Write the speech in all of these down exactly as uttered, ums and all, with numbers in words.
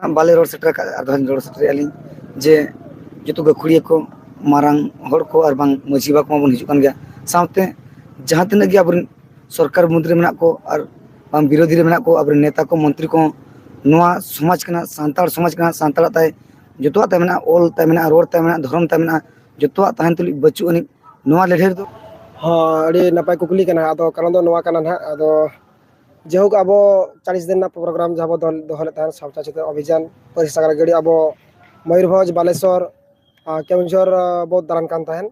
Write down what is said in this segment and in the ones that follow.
ᱵᱟᱞᱮ ᱨᱚᱲ ᱥᱮᱴᱮᱨ ᱟᱠᱟᱫ, ᱟᱨ ᱫᱚᱦᱲᱟ ᱞᱤᱧ ᱨᱚᱲ ᱥᱮᱴᱮᱨᱮᱫᱼᱟ ᱞᱤᱧ ᱡᱮ ᱡᱚᱛᱚ ᱜᱟᱹᱠᱷᱩᱲᱤᱭᱟᱹ ᱠᱚ, ᱢᱟᱨᱟᱝ ᱦᱚᱲ ᱠᱚ, ᱟᱨ ᱵᱟᱝ ᱢᱟᱹᱡᱷᱤ ᱵᱟᱵᱟ ᱠᱚ ᱢᱟᱵᱚᱱ ᱦᱤᱡᱩᱜ ᱠᱟᱱ ᱜᱮᱭᱟ, ᱥᱟᱶᱛᱮ ᱡᱟᱦᱟᱸ ᱛᱤᱱᱟᱹᱜ ᱜᱮ ᱟᱵᱚᱨᱮᱱ ᱥᱚᱨᱠᱟᱨ ᱢᱚᱱᱛᱨᱤ ᱢᱮᱱᱟᱜ ᱠᱚ ᱟᱨ ᱵᱟᱝ ᱵᱤᱨᱳᱫᱷᱤ ᱨᱮ ᱢᱮᱱᱟᱜ ᱠᱚ, ᱟᱵᱚᱨᱮᱱ ᱱᱮᱛᱟ ᱠᱚ, ᱢᱚᱱᱛᱨᱤ ᱠᱚ, ᱱᱚᱣᱟ ᱥᱚᱢᱟᱡᱽ ᱠᱟᱱᱟ, ᱥᱟᱱᱛᱟᱲ ᱥᱚᱢᱟᱡᱽ ᱠᱟᱱᱟ, ᱥᱟᱱᱛᱟᱲᱟᱜ ᱛᱟᱭ, ᱡᱚᱛᱚᱣᱟᱜ ᱛᱟᱭ ᱢᱮᱱᱟᱜᱼᱟ, ᱚᱞ ᱛᱟᱭ ᱢᱮᱱᱟᱜᱼᱟ, ᱨᱚᱲ ᱛᱟᱭ ᱢᱮᱱᱟᱜᱼᱟ, ᱫᱷᱚᱨᱚᱢ ᱛᱟᱭ ᱢᱮᱱᱟᱜᱼᱟ, ᱡᱚᱛᱚᱣᱟᱜ ᱛᱟᱦᱮᱱ ᱛᱩᱞᱩᱡ ᱵᱟᱹᱪᱩᱜ ᱟᱹᱱᱤᱡ ᱱᱚᱣᱟ ᱞᱟᱹᱲᱦᱟᱹᱭ ᱨᱮᱫᱚ᱾ ᱦᱚᱸ, ᱟᱹᱰᱤ ᱱᱟᱯᱟᱭ ᱠᱩᱠᱞᱤ ᱠᱟᱱᱟ᱾ ᱟᱫᱚ ᱠᱟᱨᱚᱱ ᱫᱚ ᱱᱚᱣᱟ ᱠᱟᱱᱟ ᱱᱟᱦᱟᱜ, ᱟᱫᱚ ᱡᱟᱭᱦᱳᱠ, ᱟᱵᱚ ᱪᱟᱞᱤᱥ ᱫᱤᱱ ᱨᱮᱱᱟᱜ ᱯᱨᱳᱜᱨᱟᱢ ᱡᱟᱦᱟᱸ ᱵᱚ ᱫᱚᱦᱚ, ᱫᱚᱦᱚ ᱞᱮᱫ ᱛᱟᱦᱮᱸᱫ, ᱥᱟᱶᱛᱟ ᱪᱮᱛᱟᱱ ᱚᱵᱷᱤᱡᱟᱱ, ᱯᱟᱹᱨᱥᱤ ᱥᱟᱜᱟᱲ ᱜᱟᱹᱰᱤ, ᱟᱵᱚ ᱢᱚᱭᱩᱨᱵᱷᱚᱸᱡᱽ, ᱵᱟᱞᱮᱥᱚᱨ, ᱟᱨ ᱠᱮᱣᱚᱱᱡᱷᱚᱨ, ᱟᱨ, ᱵᱚ ᱫᱟᱬᱟᱱ ᱠᱟᱱ ᱛᱟᱦᱮᱸᱫ᱾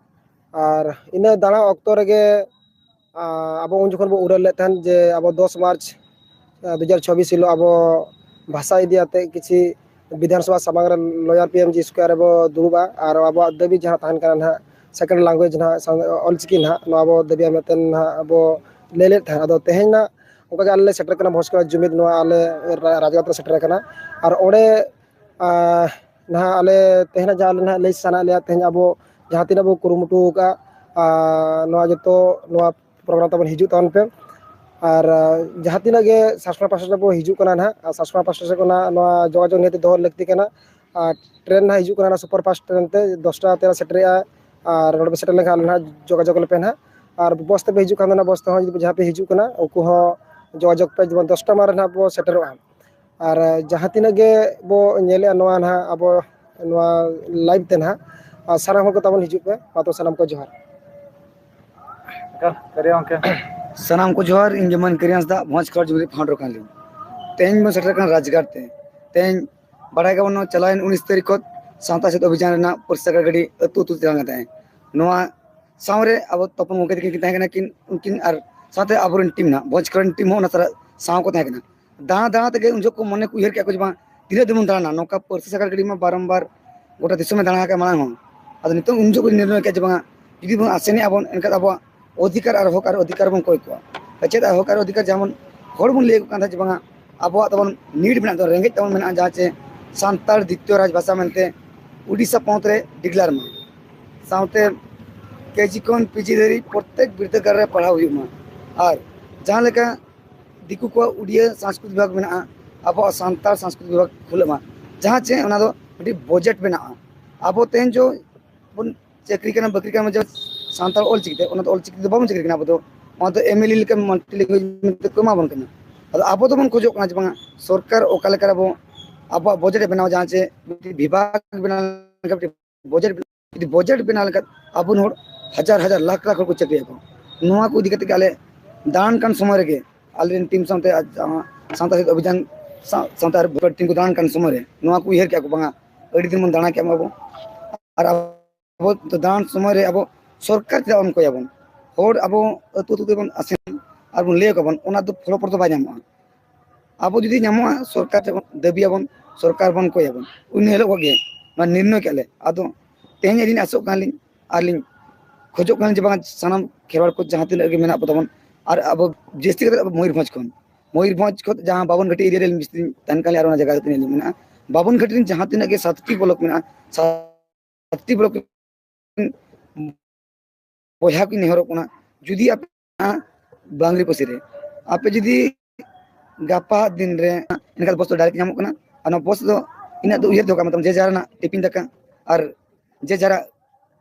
ᱟᱨ ᱤᱱᱟᱹ ᱫᱟᱬᱟ ᱚᱠᱛᱚ ᱨᱮᱜᱮ, ᱟᱨ, ᱟᱵᱚ ᱩᱱ ᱡᱚᱠᱷᱚᱱ ᱵᱚ ᱩᱰᱟᱹᱨ ᱞᱮᱫ ᱛᱟᱦᱮᱸᱫ ᱡᱮ ᱟᱵᱚ ᱫᱚᱥ ᱢᱟᱨᱪ, ᱟᱨ, ᱫᱩ ᱦᱟᱡᱟᱨ ᱪᱚᱵᱵᱤᱥ ᱦᱤᱞᱳᱜ ᱟᱵᱚ ᱵᱷᱟᱥᱟ ᱤᱫᱤ ᱟᱛᱮ ᱠᱤᱪᱷᱤ ᱵᱤᱫᱷᱟᱱ ᱥᱚᱵᱷᱟ ᱥᱟᱢᱟᱝ ᱨᱮ ᱞᱚᱭᱟᱨ ᱯᱤ ᱮᱢ ᱡᱤ ᱥᱠᱚᱭᱟᱨ ᱨᱮᱵᱚ ᱫᱩᱲᱩᱵᱼᱟ, ᱟᱨ ᱟᱵᱚᱣᱟᱜ ᱫᱟᱹᱵᱤ ᱡᱟᱦᱟᱸ ᱛᱟᱦᱮᱱ ᱠᱟᱱᱟ ᱱᱟᱦᱟᱜ, ᱥᱮᱠᱮᱱᱰ ᱞᱮᱝᱜᱩᱭᱮᱡᱽ ᱱᱟᱦᱟᱜ, ᱥᱟᱱ-, ᱚᱞᱪᱤᱠᱤ ᱱᱟᱦᱟᱜ, ᱱᱚᱣᱟ ᱵᱚ ᱫᱟᱹᱵᱤᱭᱟ ᱢᱮᱱᱛᱮ ᱱᱟᱦᱟᱜ ᱵᱚ ᱞᱟᱹᱭ ᱞᱮᱫ ᱛᱟᱦᱮᱸᱫ᱾ ᱟᱫᱚ ᱛᱮᱦᱮᱧ ᱱᱟᱜ ᱚᱱᱠᱟ ᱜᱮ ᱟᱞᱮ ᱞᱮ ᱥᱮᱴᱮᱨ ᱠᱟᱱᱟ, ᱵᱷᱚᱸᱡᱽᱠᱚᱲᱟ ᱡᱩᱢᱤᱫ ᱱᱚᱣᱟ ᱟᱞᱮ ᱨᱟ-, ᱨᱟᱡᱽᱜᱟᱲ ᱛᱮᱞᱮ ᱥᱮᱴᱮᱨ ᱠᱟᱱᱟ᱾ ᱟᱨ ᱚᱸᱰᱮ, ᱟᱸ, ᱱᱟᱦᱟᱜ ᱟᱞᱮ ᱛᱮᱦᱮᱧ ᱡᱟᱦᱟᱸ ᱟᱞᱮ ᱱᱟᱦᱟᱜ ᱞᱟᱹᱭ ᱥᱟᱱᱟᱭᱮᱫ ᱞᱮᱭᱟ, ᱛᱮᱦᱮᱧ ᱟᱵᱚ ᱡᱟᱦᱟᱸ ᱛᱤᱱᱟᱹᱜ ᱵᱚ ᱠᱩᱨᱩᱢᱩᱴᱩ ᱟᱠᱟᱫᱼᱟ, ᱟᱸ, ᱱᱚᱣᱟ ᱡᱚᱛᱚ ᱱᱚᱣᱟ ᱯᱨᱳᱜᱨᱟᱢ ᱛᱟᱵᱚᱱ ᱦᱤᱡᱩᱜ ᱛᱟᱵᱚᱱ ᱯᱮ᱾ ᱟᱨ, ᱟᱸ, ᱡᱟᱦᱟᱸ ᱛᱤᱱᱟᱹᱜ ᱜᱮ ᱥᱟᱥᱱᱟ ᱯᱟᱥᱴᱟ ᱥᱮᱫ ᱵᱚ ᱦᱤᱡᱩᱜ ᱠᱟᱱᱟ ᱱᱟᱦᱟᱜ, ᱟᱨ ᱥᱟᱥᱱᱟ ᱯᱟᱥᱴᱟ ᱥᱮᱫ ᱠᱷᱚᱱᱟᱜ ᱱᱚᱣᱟ ᱡᱳᱜᱟᱡᱳᱜᱽ ᱱᱤᱦᱟᱹᱛ ᱫᱚᱦᱚ ᱞᱟᱹᱠᱛᱤ ᱠᱟᱱᱟ᱾ ᱟᱨ ᱴᱨᱮᱱ ᱱᱟᱦᱟᱜ ᱦᱤᱡᱩᱜ ᱠᱟᱱᱟ, ᱚᱱᱟ ᱥᱩᱯᱟᱨ ᱯᱷᱟᱥᱴ ᱴᱨᱮᱱ ᱛᱮ ᱫᱚᱥᱴᱟ ᱛᱮ ᱥᱮᱴᱮᱨᱮᱜᱼᱟ᱾ ᱟᱨ ᱱᱚᱰᱮ ᱯᱮ ᱥᱮᱴᱮᱨ ᱞᱮᱱᱠᱷᱟᱱ ᱟᱞᱮ ᱱᱟᱦᱟᱜ ᱡᱳᱜᱟᱡᱳᱜᱽ ᱟᱞᱮ ᱯᱮ ᱱᱟᱦᱟᱜ᱾ ᱟᱨ ᱵᱚᱥ ᱛᱮᱯᱮ ᱦᱤᱡᱩᱜ ᱠᱷᱟᱱ ᱫᱚ ᱱᱟᱦᱟᱜ, ᱵᱚᱥ ᱛᱮᱦᱚᱸ ᱡᱩᱫᱤ ᱡᱟᱦᱟᱸ ᱯᱮ ᱦᱤᱡᱩᱜ ᱠᱟᱱᱟ, ᱩᱱᱠᱩ ᱦᱚᱸ ᱡᱳᱜᱟᱡᱳᱜᱽ ᱯᱮ, ᱡᱮᱢᱚᱱ ᱫᱚᱥᱴᱟ ᱢᱟᱲᱟᱝ ᱨᱮ ᱱᱟᱦᱟᱜ ᱵᱚ ᱥᱮᱴᱮᱨᱚᱜᱼᱟ᱾ ᱟᱨ ᱡᱟᱦᱟᱸ ᱛᱤᱱᱟᱹᱜ ᱜᱮ ᱵᱚ ᱧᱮᱞᱮᱜᱼᱟ ᱱᱚᱣᱟ ᱱᱟᱦᱟᱜ ᱟᱵᱚ ᱱᱚᱣᱟ ᱞᱟᱭᱤᱵᱷ ᱛᱮ ᱱᱟᱦᱟᱜ, ᱟᱨ ᱥᱟᱱᱟᱢ ᱦᱚᱲ ᱠᱚ ᱛᱟᱵᱚᱱ ᱦᱤᱡᱩᱜ ᱯᱮ᱾ ᱢᱟ ᱛᱚ ᱥᱟᱱᱟᱢ ᱠᱚ ᱡᱚᱦᱟᱨ᱾ ᱮᱠᱟᱞ, ᱥᱟᱹᱨᱤ ᱜᱚᱢᱠᱮ᱾ ᱥᱟᱱᱟᱢ ᱠᱚ ᱡᱚᱦᱟᱨ, ᱤᱧ ᱡᱮᱢᱚᱱ ᱠᱟᱹᱨᱤ ᱦᱟᱸᱥᱫᱟ, ᱵᱷᱚᱸᱡᱽ ᱠᱷᱚᱲ ᱡᱩᱢᱤᱫ ᱯᱷᱟᱣᱩᱱᱰᱟᱨ ᱠᱟᱱᱟᱞᱤᱧ᱾ ᱛᱮᱦᱮᱧ ᱵᱚᱱ ᱥᱮᱴᱮᱨ ᱠᱟᱱᱟ ᱨᱟᱡᱽᱜᱟᱲ ᱛᱮ᱾ ᱛᱮᱦᱮᱧ ᱵᱟᱲᱟᱭ ᱜᱮᱭᱟᱵᱚᱱ, ᱱᱚᱣᱟ ᱪᱟᱞᱟᱣᱮᱱ ᱩᱱᱤᱥ ᱛᱟᱹᱨᱤᱠᱷ ᱠᱷᱚᱱ ᱥᱟᱶᱛᱟ ᱥᱮᱫ ᱚᱵᱷᱤᱡᱟᱱ ᱨᱮᱱᱟᱜ ᱯᱚᱨᱤᱥᱠᱟᱨ ᱜᱟᱹᱰᱤ ᱟᱹᱛᱩ ᱟᱹᱛᱩ ᱛᱮ ᱫᱟᱬᱟᱱ ᱠᱟᱱ ᱛᱟᱦᱮᱸᱫ᱾ ᱱᱚᱣᱟ ᱥᱟᱶᱨᱮ ᱟᱵᱚ ᱛᱚᱯᱚᱱ ᱜᱚᱢᱠᱮ ᱛᱟᱹᱠᱤᱱ ᱠᱤᱱ ᱛᱟᱦᱮᱸ ᱠᱟᱱᱟ ᱠᱤᱱ, ᱩᱱᱠᱤᱱ ᱟᱨ ᱥᱟᱶᱛᱮ ᱟᱵᱚᱨᱮᱱ ᱴᱤᱢ ᱱᱟᱜ, ᱵᱷᱚᱸᱡᱽ ᱠᱷᱚᱲ ᱨᱮᱱ ᱴᱤᱢ ᱦᱚᱸ ᱚᱱᱟ ᱥᱟᱞᱟᱜ ᱥᱟᱶ ᱠᱚ ᱛᱟᱦᱮᱸ ᱠᱟᱱᱟ᱾ ᱫᱟᱬᱟ ᱫᱟᱬᱟ ᱛᱮᱜᱮ ᱩᱱ ᱡᱚᱠᱷᱚᱱ ᱠᱚ ᱢᱚᱱᱮ ᱠᱚ ᱩᱭᱦᱟᱹᱨ ᱠᱮᱫᱼᱟ ᱠᱚ ᱡᱮ, ᱵᱟᱝ, ᱛᱤᱱᱟᱹᱜ ᱫᱤᱱ ᱵᱚᱱ ᱫᱟᱬᱟᱱᱟ, ᱱᱚᱝᱠᱟ ᱯᱟᱹᱨᱥᱤ ᱥᱟᱜᱟᱲ ᱜᱟᱹᱰᱤ ᱢᱟ ᱵᱟᱨᱚᱢᱵᱟᱨ ᱜᱚᱴᱟ ᱫᱤᱥᱚᱢᱮ ᱫᱟᱬᱟ ᱟᱠᱟᱫ ᱢᱟᱲᱟᱝ ᱦᱚᱸ᱾ ᱟᱫᱚ ᱱᱤᱛᱚᱜ ᱩᱱ ᱡᱚᱠᱷᱚᱱ ᱠᱚ ᱱᱤᱨᱱᱚᱭ ᱠᱮᱫᱼᱟ ᱡᱮ, ᱵᱟᱝᱟ, ᱡᱩᱫᱤ ᱵᱚᱱ ᱟᱥᱮᱱᱮᱜᱼᱟ ᱵᱚᱱ, ᱮᱱᱠᱷᱟᱱ ᱟᱵᱚᱣᱟᱜ ᱚᱫᱷᱤᱠᱟᱨ ᱟᱨ ᱦᱚᱠ ᱟᱨ ᱚᱫᱷᱤᱠᱟᱨ ᱵᱚᱱ ᱠᱚᱭ ᱠᱚᱣᱟ᱾ ᱪᱮᱫ ᱟᱨ ᱦᱚᱠ ᱟᱨ ᱚᱫᱷᱤᱠᱟᱨ, ᱡᱟᱦᱟᱸ ᱵᱚᱱ ᱦᱚᱲ ᱵᱚᱱ ᱞᱟᱹᱭ ᱟᱠᱚ ᱠᱟᱱ ᱛᱟᱦᱮᱸᱫ ᱡᱮ, ᱵᱟᱝᱟ, ᱟᱵᱚᱣᱟᱜ ᱛᱟᱵᱚᱱ ᱱᱤᱰ ᱢᱮᱱᱟᱜ ᱛᱟᱵᱚᱱᱟ, ᱨᱮᱸᱜᱮᱡ ᱛᱟᱵᱚᱱ ᱢᱮᱱᱟᱜᱼᱟ, ᱡᱟᱦᱟᱸ ᱪᱮ ᱥᱟᱱᱛᱟᱲ ᱫᱤᱛᱤᱭᱚ ᱨᱟᱡᱽ ᱵᱷᱟᱥᱟ ᱢᱮᱱᱛᱮ ᱩᱰᱤᱥᱟ ᱯᱚᱱᱚᱛ ᱨᱮ ᱰᱤᱠᱞᱮᱭᱟᱨ ᱢᱟ᱾ ᱥᱟᱶᱛᱮ ᱠᱮᱡᱤ ᱠᱷᱚᱱ ᱯᱤᱡᱤ ᱫᱷᱟᱹᱨᱤᱡ ᱯᱨᱚᱛᱛᱮᱠ ᱵᱤᱨᱫᱟᱹᱜᱟᱲ ᱨᱮ ᱯᱟᱲᱦᱟᱣ ᱦᱩᱭᱩᱜ ᱢᱟ᱾ ᱟᱨ ᱡᱟᱦᱟᱸ ᱞᱮᱠᱟ ᱫᱤᱠᱩ ᱠᱚᱣᱟᱜ ᱩᱰᱤᱭᱟᱹ ᱥᱟᱝᱥᱠᱨᱤᱛ ᱵᱤᱵᱷᱟᱜᱽ ᱢᱮᱱᱟᱜᱼᱟ, ᱟᱵᱚᱣᱟᱜ ᱥᱟᱱᱛᱟᱲ ᱥᱟᱝᱥᱠᱨᱤᱛᱤᱠ ᱵᱤᱵᱷᱟᱜᱽ ᱠᱷᱩᱞᱟᱹᱜ ᱢᱟ, ᱡᱟᱦᱟᱸ ᱪᱮ ᱚᱱᱟ ᱫᱚ ᱢᱤᱫᱴᱤᱡ ᱵᱟᱡᱮᱴ ᱵᱮᱱᱟᱜᱼᱟ᱾ ᱟᱵᱚ ᱛᱮᱦᱮᱧ ᱡᱚ ᱵᱚᱱ ᱪᱟᱹᱠᱨᱤ ᱠᱟᱱᱟ, ᱵᱟᱹᱠᱨᱤ ᱠᱟᱱᱟ, ᱡᱮ ᱥᱟᱱᱛᱟᱲ ᱚᱞ ᱪᱤᱠᱤᱛᱮ, ᱚᱱᱟ ᱫᱚ ᱚᱞ ᱪᱤᱠᱤ ᱛᱮᱫᱚ ᱵᱟᱵᱚᱱ ᱪᱟᱹᱠᱨᱤ ᱠᱟᱱᱟ ᱟᱵᱚ ᱫᱚ᱾ ᱚᱱᱟ ᱫᱚ ᱮᱢ ᱮᱞ ᱮ ᱞᱮᱠᱟ ᱢᱟᱞᱴᱤ ᱞᱮᱝᱜᱩᱭᱮᱡᱽ ᱢᱮᱱᱛᱮ ᱠᱚ ᱮᱢᱟ ᱵᱚᱱ ᱠᱟᱱᱟ᱾ ᱟᱫᱚ ᱟᱵᱚ ᱫᱚᱵᱚᱱ ᱠᱷᱚᱡᱚᱜ ᱠᱟᱱᱟ ᱡᱮ ᱵᱟᱝᱟ, ᱥᱚᱨᱠᱟᱨ ᱚᱠᱟ ᱞᱮᱠᱟ ᱨᱮ ᱟᱵᱚ, ᱟᱵᱚᱣᱟᱜ ᱵᱟᱡᱮᱴ ᱮ ᱵᱮᱱᱟᱣᱟ, ᱡᱟᱦᱟᱸ ᱪᱮ ᱢᱤᱫᱴᱤᱡ ᱵᱤᱵᱷᱟᱜᱽ ᱵᱮᱱᱟᱣ ᱞᱮᱱᱠᱷᱟᱱ, ᱢᱤᱫᱴᱤᱡ ᱵᱟᱡᱮᱴ, ᱡᱩᱫᱤ ᱵᱟᱡᱮᱴ ᱵᱮᱱᱟᱣ ᱞᱮᱱᱠᱷᱟᱱ ᱟᱵᱚ ᱦᱚᱲ ᱦᱟᱡᱟᱨ ᱦᱟᱡᱟᱨ ᱞᱟᱠᱷ ᱞᱟᱠᱷ ᱦᱚᱲ ᱠᱚ ᱪᱟᱹᱠᱨᱤᱭᱟᱠᱚ᱾ ᱱᱚᱣᱟ ᱠᱚ ᱤᱫᱤ ᱠᱟᱛᱮ ᱜᱮ ᱟᱞᱮ ᱫᱟᱬᱟᱱ ᱠᱟᱱ ᱥᱚᱢᱚᱭ ᱨᱮᱜᱮ ᱟᱞᱮᱨᱮᱱ ᱴᱤᱢ ᱥᱟᱶᱛᱮ ᱟᱨ ᱡᱟᱦᱟᱸ ᱥᱟᱶᱛᱟ ᱥᱮᱪᱮᱫ ᱚᱵᱷᱤᱡᱟᱱ ᱥᱟᱶ-, ᱥᱟᱶᱛᱟ ᱟᱨ ᱴᱤᱢ ᱠᱚ ᱫᱟᱬᱟᱱ ᱠᱟᱱ ᱥᱚᱢᱚᱭ ᱨᱮ ᱱᱚᱣᱟ ᱠᱚ ᱩᱭᱦᱟᱹᱨ ᱠᱮᱜᱼᱟ ᱠᱚ, ᱵᱟᱝᱟ, ᱟᱹᱰᱤ ᱫᱤᱱ ᱵᱚᱱ ᱫᱟᱬᱟ ᱠᱮᱜᱼᱟ ᱟᱵᱚ, ᱟᱨ ᱟᱵᱚ ᱫᱟᱬᱟᱱ ᱥᱚᱢᱚᱭ ᱨᱮ ᱟᱵᱚ ᱥᱚᱨᱠᱟᱨ ᱪᱮᱫᱟᱜ ᱵᱚᱱ ᱠᱚᱭᱟᱵᱚᱱ? ᱦᱚᱲ ᱟᱵᱚ ᱟᱹᱛᱩ ᱟᱹᱛᱩ ᱛᱮᱵᱚᱱ ᱟᱥᱮᱱ ᱟᱨ ᱵᱚᱱ ᱞᱟᱹᱭ ᱟᱠᱚᱣᱟᱵᱚᱱ, ᱚᱱᱟ ᱫᱚ ᱯᱷᱚᱞᱚᱯᱨᱚᱫᱚ ᱵᱟᱭ ᱧᱟᱢᱚᱜᱼᱟ᱾ ᱟᱵᱚ ᱡᱩᱫᱤ ᱧᱟᱢᱚᱜᱼᱟ, ᱥᱚᱨᱠᱟᱨ ᱴᱷᱮᱱ ᱵᱚᱱ ᱫᱟᱹᱵᱤᱭᱟᱵᱚᱱ, ᱥᱚᱨᱠᱟᱨ ᱵᱚᱱ ᱠᱚᱭᱟᱵᱚᱱ, ᱩᱱ ᱦᱤᱞᱳᱜ ᱜᱮ ᱱᱚᱣᱟ ᱱᱤᱨᱱᱚᱭ ᱠᱮᱜᱼᱟ ᱞᱮ᱾ ᱟᱫᱚ ᱛᱮᱦᱮᱧ ᱟᱹᱞᱤᱧ ᱟᱥᱚᱜ ᱠᱟᱱᱟᱞᱤᱧ ᱟᱨ ᱞᱤᱧ ᱠᱷᱚᱡᱚᱜ ᱠᱟᱱᱟ ᱡᱮ ᱵᱟᱝ, ᱥᱟᱱᱟᱢ ᱠᱷᱮᱨᱣᱟᱲ ᱠᱚ ᱡᱟᱦᱟᱸ ᱛᱤᱱᱟᱹᱜ ᱜᱮ ᱢᱮᱱᱟᱜ ᱵᱚ ᱛᱟᱵᱚᱱ, ᱟᱨ ᱟᱵᱚ ᱡᱟᱹᱥᱛᱤ ᱠᱟᱛᱮ ᱟᱵᱚ ᱢᱚᱭᱩᱨᱵᱷᱚᱸᱡᱽ ᱠᱷᱚᱱ, ᱢᱚᱭᱩᱨᱵᱷᱚᱸᱡᱽ ᱠᱷᱚᱱ ᱡᱟᱦᱟᱸ ᱵᱟᱵᱚᱱᱜᱷᱟᱴᱤ ᱮᱨᱤᱭᱟ ᱨᱮ ᱢᱤᱥᱛᱨᱤ ᱛᱟᱦᱮᱱ ᱠᱟᱱ ᱟᱨ ᱚᱱᱟ ᱡᱟᱭᱜᱟ ᱨᱮ ᱛᱤᱱᱟᱹᱜ ᱢᱮᱱᱟᱜᱼᱟ, ᱵᱟᱵᱚᱱᱜᱷᱟᱴᱤ ᱨᱮᱱ ᱡᱟᱦᱟᱸ ᱛᱤᱱᱟᱹᱜ ᱜᱮ ᱥᱟᱛᱴᱤ ᱵᱞᱚᱠ ᱢᱮᱱᱟᱜᱼᱟ, ᱥᱟᱛᱴᱤ ᱵᱞᱚᱠ ᱵᱚᱭᱦᱟ ᱠᱚᱧ ᱱᱮᱦᱚᱨᱚᱜ ᱠᱟᱱᱟ, ᱡᱩᱫᱤ ᱟᱯᱮ ᱵᱟᱝᱞᱤ ᱯᱟᱹᱨᱥᱤ ᱨᱮ ᱟᱯᱮ ᱡᱩᱫᱤ ᱜᱟᱯᱟ ᱫᱤᱱ ᱨᱮ, ᱮᱱᱠᱷᱟᱱ ᱵᱚᱥ ᱫᱚ ᱰᱟᱭᱨᱮᱠᱴ ᱧᱟᱢᱚᱜ ᱠᱟᱱᱟ᱾ ᱟᱨ ᱱᱚᱣᱟ ᱵᱚᱥ ᱫᱚ ᱤᱱᱟᱹᱜ ᱫᱚ ᱩᱭᱦᱟᱹᱨ ᱫᱚᱦᱚ ᱠᱟᱜ ᱢᱮ, ᱛᱟᱢ ᱡᱮ ᱡᱟᱦᱟᱸ ᱨᱮᱱᱟᱜ ᱴᱤᱯᱤᱱ ᱫᱟᱠᱟ ᱟᱨ ᱡᱮ ᱡᱟᱦᱟᱸ